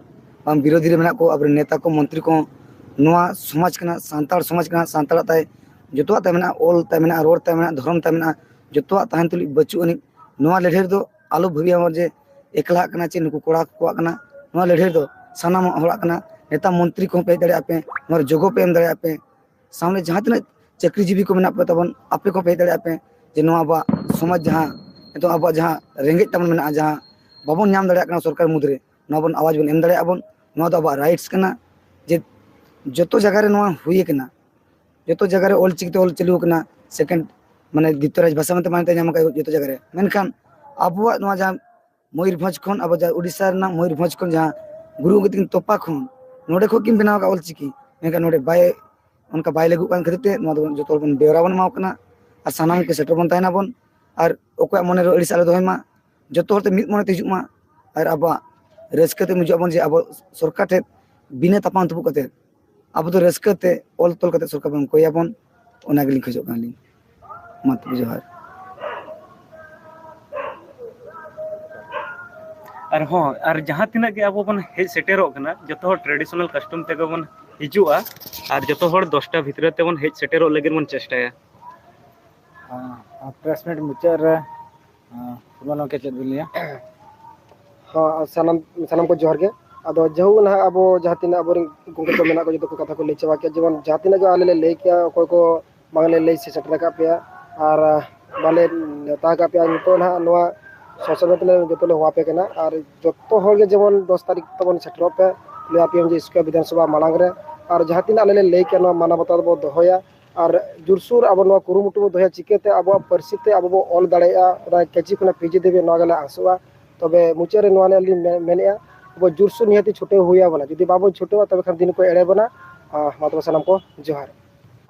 ᱵᱟᱝ ᱵᱤᱨᱳᱫᱷᱤ ᱨᱮ ᱢᱮᱱᱟᱜ ᱠᱚ, ᱟᱵᱚᱨᱮᱱ ᱱᱮᱛᱟ ᱠᱚ, ᱢᱚᱱᱛᱨᱤ ᱠᱚ, ᱱᱚᱣᱟ ᱥᱚᱢᱟᱡᱽ ᱠᱟᱱᱟ, ᱥᱟᱱᱛᱟᱲ ᱥᱚᱢᱟᱡᱽ ᱠᱟᱱᱟ, ᱥᱟᱱᱛᱟᱲᱟᱜ ᱛᱟᱭ, ᱡᱚᱛᱚᱣᱟᱜ ᱛᱟᱭ ᱢᱮᱱᱟᱜᱼᱟ, ᱚᱞ ᱛᱟᱭ ᱢᱮᱱᱟᱜᱼᱟ, ᱨᱚᱲ ᱛᱟᱭ ᱢᱮᱱᱟᱜᱼᱟ, ᱫᱷᱚᱨᱚᱢ ᱛᱟᱭ ᱢᱮᱱᱟᱜᱼᱟ, ᱡᱚᱛᱚᱣᱟᱜ ᱛᱟᱦᱮᱱ ᱛᱩᱞᱩᱡ ᱵᱟᱹᱪᱩᱜ ᱟᱹᱱᱤᱡ᱾ ᱱᱚᱣᱟ ᱞᱟᱹᱲᱦᱟᱹᱭ ᱨᱮᱫᱚ ᱟᱞᱚ ᱵᱷᱟᱹᱵᱤᱭᱟ ᱵᱚᱱ ᱡᱮ ᱮᱠᱞᱟᱜ ᱠᱟᱱᱟ ᱪᱮ ᱱᱩᱠᱩ ᱠᱚᱲᱟ ᱠᱚᱣᱟᱜ ᱠᱟᱱᱟ᱾ ᱱᱚᱣᱟ ᱞᱟᱹᱲᱦᱟᱹᱭ ᱨᱮᱫᱚ ᱥᱟᱱᱟᱢ ᱦᱚᱲᱟᱜ ᱠᱟᱱᱟ᱾ ᱱᱮᱛᱟ ᱢᱚᱱᱛᱨᱤ ᱠᱚᱦᱚᱸ ᱯᱮ ᱦᱮᱡ ᱫᱟᱲᱮᱭᱟᱜᱼᱟ ᱯᱮ, ᱱᱚᱣᱟ ᱨᱮ ᱡᱳᱜᱚ ᱯᱮ ᱮᱢ ᱫᱟᱲᱮᱭᱟᱜᱼᱟ ᱯᱮ᱾ ᱥᱟᱢᱱᱮ ᱡᱟᱦᱟᱸ ᱛᱤᱱᱟᱹᱜ ᱪᱟᱹᱠᱨᱤᱡᱤᱵᱤ ᱠᱚ ᱢᱮᱱᱟᱜ ᱯᱮ ᱛᱟᱵᱚᱱ, ᱟᱯᱮ ᱠᱚᱦᱚᱸ ᱯᱮ ᱦᱮᱡ ᱫᱟᱲᱮᱭᱟᱜᱼᱟ ᱯᱮ, ᱡᱮ ᱱᱚᱣᱟ ᱟᱵᱚᱣᱟᱜ ᱥᱚᱢᱟᱡᱽ ᱡᱟᱦᱟᱸ ᱱᱤᱛᱚᱜ ᱟᱵᱚᱣᱟᱜ ᱡᱟᱦᱟᱸ ᱨᱮᱸᱜᱮᱡ ᱛᱟᱵᱚᱱ ᱢᱮᱱᱟᱜᱼᱟ, ᱡᱟᱦᱟᱸ ᱵᱟᱵᱚᱱ ᱧᱟᱢ ᱫᱟᱲᱮᱭᱟᱜ ᱠᱟᱱᱟ ᱥᱚᱨᱠᱟᱨ ᱢᱩᱫᱽᱨᱮ, ᱱᱚᱣᱟ ᱵᱚᱱ ᱟᱣᱟᱡᱽ ᱵᱚᱱ ᱮᱢ ᱫᱟᱲᱮᱭᱟᱜᱼᱟ ᱵᱚᱱ᱾ ᱱᱚᱣᱟ ᱫᱚ ᱟᱵᱚᱣᱟᱜ ᱨᱟᱭᱤᱴᱥ ᱠᱟᱱᱟ᱾ ᱡᱮ ᱡᱚᱛᱚ ᱡᱟᱭᱜᱟ ᱨᱮ ᱱᱚᱣᱟ ᱦᱩᱭ ᱟᱠᱟᱱᱟ, ᱡᱚᱛᱚ ᱡᱟᱭᱜᱟ ᱨᱮ ᱚᱞ ᱪᱤᱠᱤ ᱛᱮ ᱚᱞ ᱪᱟᱹᱞᱩ ᱟᱠᱟᱱᱟ, ᱥᱮᱠᱮᱱᱰ ᱢᱟᱱᱮ ᱫᱤᱛᱤᱭᱚ ᱨᱟᱡᱽ ᱵᱷᱟᱥᱟ ᱢᱮᱱᱛᱮ ᱢᱟᱱᱭᱚᱛᱟ ᱧᱟᱢ ᱟᱠᱟᱫ ᱡᱚᱛᱚ ᱡᱟᱭᱜᱟ ᱨᱮ᱾ ᱢᱮᱱᱠᱷᱟᱱ ᱟᱵᱚᱣᱟᱜ ᱱᱚᱣᱟ ᱡᱟᱦᱟᱸ ᱢᱚᱭᱩᱨᱵᱷᱚᱸᱡᱽ ᱠᱷᱚᱱ, ᱟᱵᱚ ᱡᱟᱦᱟᱸ ᱩᱰᱤᱥᱟ ᱨᱮᱱᱟᱜ ᱢᱚᱭᱩᱨᱵᱷᱚᱸᱡᱽ ᱠᱷᱚᱱ ᱡᱟᱦᱟᱸ ᱜᱩᱨᱩ ᱜᱚᱢᱠᱮ ᱛᱟᱹᱠᱤᱱ ᱛᱚᱯᱟ ᱠᱷᱚᱱ, ᱱᱚᱰᱮ ᱠᱷᱚᱱ ᱠᱤᱱ ᱵᱮᱱᱟᱣ ᱟᱠᱟᱫ ᱚᱞ ᱪᱤᱠᱤ, ᱢᱮᱱᱠᱷᱟᱱ ᱱᱚᱰᱮ ᱵᱟᱭ, ᱚᱱᱠᱟ ᱵᱟᱭ ᱞᱟᱹᱜᱩᱜ ᱠᱟᱱ ᱠᱷᱟᱹᱛᱤᱨ ᱛᱮ ᱱᱚᱣᱟ ᱫᱚ ᱡᱚᱛᱚ ᱦᱚᱲ ᱵᱚᱱ ᱵᱮᱣᱨᱟ ᱵᱚᱱ ᱮᱢᱟ ᱠᱚ ᱠᱟᱱᱟ᱾ ᱟᱨ ᱥᱟᱱᱟᱢ ᱠᱚ ᱥᱮᱴᱮᱨ ᱵᱚᱱ ᱛᱟᱦᱮᱱᱟ ᱵᱚᱱ᱾ ᱟᱨ ᱚᱠᱚᱭᱟᱜ ᱢᱚᱱᱮ ᱨᱮ ᱟᱹᱲᱤᱥ ᱟᱞᱚ ᱫᱚᱦᱚᱭ ᱢᱟ, ᱡᱚᱛᱚ ᱦᱚᱲ ᱛᱮ ᱢᱤᱫ ᱢᱚᱱᱮ ᱛᱮ ᱦᱤᱡᱩᱜ ᱢᱟ᱾ ᱟᱨ ᱟᱵᱚᱣᱟᱜ ᱨᱟᱹᱥᱠᱟᱹ ᱛᱮ ᱵᱩᱡᱷᱟᱹᱜ ᱟᱵᱚᱱ ᱡᱮ ᱟᱵᱚ ᱥᱚᱨᱠᱟᱨ ᱴᱷᱮᱱ ᱵᱤᱱᱟᱹ ᱛᱟᱯᱟᱢ ᱛᱩᱯᱩᱜ ᱠᱟᱛᱮ ᱟᱵᱚ ᱫᱚ ᱨᱟᱹᱥᱠᱟᱹ ᱛᱮ ᱚᱞ ᱛᱚᱞ ᱠᱟᱛᱮ ᱥᱚᱨᱠᱟᱨ ᱵᱚᱱ ᱠᱚᱭᱟᱵᱚᱱ, ᱚᱱᱟ ᱜᱮᱞᱤᱧ ᱠᱷᱚᱡᱚᱜ ᱠᱟᱱᱟᱞᱤᱧ᱾ ᱢᱟ ᱛᱚᱵᱮ ᱡᱚᱦᱟᱨ᱾ ᱟᱨᱦᱚᱸ, ᱟᱨ ᱡᱟᱦᱟᱸ ᱛᱤᱱᱟᱹᱜ ᱜᱮ ᱟᱵᱚ ᱵᱚᱱ ᱦᱮᱡ ᱥᱮᱴᱮᱨᱚᱜ ᱠᱟᱱᱟ, ᱡᱚᱛᱚ ᱦᱚᱲ traditional custom ᱛᱮᱜᱮ ᱵᱚᱱ ᱦᱤᱡᱩᱜᱼᱟ ᱟᱨ ᱡᱚᱛᱚ ᱦᱚᱲ ᱫᱚᱥᱴᱟ ᱵᱷᱤᱛᱨᱤ ᱛᱮᱵᱚᱱ ᱦᱮᱡ ᱥᱮᱴᱮᱨᱚᱜ ᱞᱟᱹᱜᱤᱫ ᱵᱚᱱ ᱪᱮᱥᱴᱟᱭᱟ᱾ ᱟᱨ press meet ᱢᱩᱪᱟᱹᱫ ᱨᱮ, ᱟᱨ, ᱥᱩᱢᱟᱱ ᱜᱚᱢᱠᱮ ᱪᱮᱫ ᱵᱤᱱ ᱞᱟᱹᱭᱟ? ᱦᱚᱸ, ᱥᱟᱱᱟᱢ, ᱥᱟᱱᱟᱢ ᱠᱚ ᱡᱚᱦᱟᱨ ᱜᱮ᱾ ᱟᱫᱚ ᱡᱟᱭᱦᱳᱠ, ᱱᱟᱦᱟᱜ ᱟᱵᱚ ᱡᱟᱦᱟᱸ ᱛᱤᱱᱟᱹᱜ ᱟᱵᱚᱨᱮᱱ ᱜᱚᱢᱠᱮ ᱠᱚ ᱢᱮᱱᱟᱜ ᱠᱚ, ᱡᱚᱛᱚ ᱠᱚ ᱠᱟᱛᱷᱟ ᱠᱚ ᱞᱟᱹᱭ ᱪᱟᱵᱟ ᱠᱮᱜᱼᱟ᱾ ᱡᱮᱢᱚᱱ ᱡᱟᱦᱟᱸ ᱛᱤᱱᱟᱹᱜ ᱜᱮ ᱟᱞᱮ ᱞᱮ ᱞᱟᱹᱭ ᱠᱮᱜᱼᱟ, ᱚᱠᱚᱭ ᱠᱚ ᱵᱟᱝᱞᱮ ᱞᱟᱹᱭ ᱥᱮᱴᱮᱨ ᱟᱠᱟᱫ ᱯᱮᱭᱟ ᱟᱨ ᱵᱟᱞᱮ ᱱᱮᱣᱛᱟ ᱟᱠᱟᱫ ᱯᱮᱭᱟ, ᱱᱤᱛᱚᱜ ᱱᱟᱦᱟᱜ ᱱᱚᱣᱟ social media ᱛᱮᱞᱮ ᱡᱚᱛᱚ ᱞᱮ ᱦᱚᱦᱚ ᱟᱯᱮ ᱠᱟᱱᱟ᱾ ᱟᱨ ᱡᱚᱛᱚ ᱦᱚᱲ ᱜᱮ ᱡᱮᱢᱚᱱ ᱫᱚᱥ ᱛᱟᱹᱨᱤᱠᱷ ᱛᱟᱵᱚᱱ ᱥᱮᱴᱮᱨᱚᱜ ᱯᱮ, ᱞᱟᱹᱭ ᱟᱯᱮᱭᱟᱹᱧ ᱡᱮ ᱥᱠᱚᱭᱟᱨ ᱵᱤᱫᱷᱟᱱ ᱥᱚᱵᱷᱟ ᱢᱟᱲᱟᱝ ᱨᱮ᱾ ᱟᱨ ᱡᱟᱦᱟᱸ ᱛᱤᱱᱟᱹᱜ ᱟᱞᱮ ᱞᱮ ᱞᱟᱹᱭ ᱠᱮᱜᱼᱟ, ᱱᱚᱣᱟ ᱢᱟᱱᱟᱣ ᱵᱟᱛᱟᱣ ᱫᱚᱵᱚ ᱫᱚᱦᱚᱭᱟ᱾ ᱟᱨ ᱡᱳᱨᱥᱳᱨ ᱟᱵᱚ ᱱᱚᱣᱟ ᱠᱩᱨᱩᱢᱩᱴᱩ ᱵᱚ ᱫᱚᱦᱚᱭᱟ, ᱪᱤᱠᱟᱹᱛᱮ ᱟᱵᱚᱣᱟᱜ ᱯᱟᱹᱨᱥᱤ ᱛᱮ ᱟᱵᱚ ᱵᱚ ᱚᱞ ᱫᱟᱲᱮᱭᱟᱜᱼᱟ, ᱚᱱᱟ ᱠᱮᱡᱤ ᱠᱷᱚᱱᱟᱜ ᱯᱤᱡᱤ ᱫᱷᱟᱹᱵᱤᱡ ᱱᱚᱣᱟ ᱜᱮᱞᱮ ᱟᱥᱚᱜᱼᱟ᱾ ᱛᱚᱵᱮ ᱢᱩᱪᱟᱹᱫ ᱨᱮ ᱱᱚᱣᱟ ᱞᱤᱧ ᱢᱮ-, ᱢᱮᱱᱮᱫᱼᱟ, ᱟᱵᱚ ᱡᱳᱨᱥᱳᱨ ᱱᱤᱦᱟᱹᱛᱤ ᱪᱷᱩᱴᱟᱹᱣ ᱦᱩᱭ ᱟᱵᱚᱱᱟ᱾ ᱡᱩᱫᱤ ᱵᱟᱵᱚᱱ ᱪᱷᱩᱴᱟᱹᱣᱟ, ᱛᱚᱵᱮ ᱠᱷᱟᱱ ᱫᱤᱱ ᱠᱚ ᱮᱲᱮ ᱵᱚᱱᱟ᱾ ᱟᱨ ᱢᱟ ᱛᱚᱵᱮ ᱥᱟᱱᱟᱢ ᱠᱚ ᱡᱚᱦᱟᱨ᱾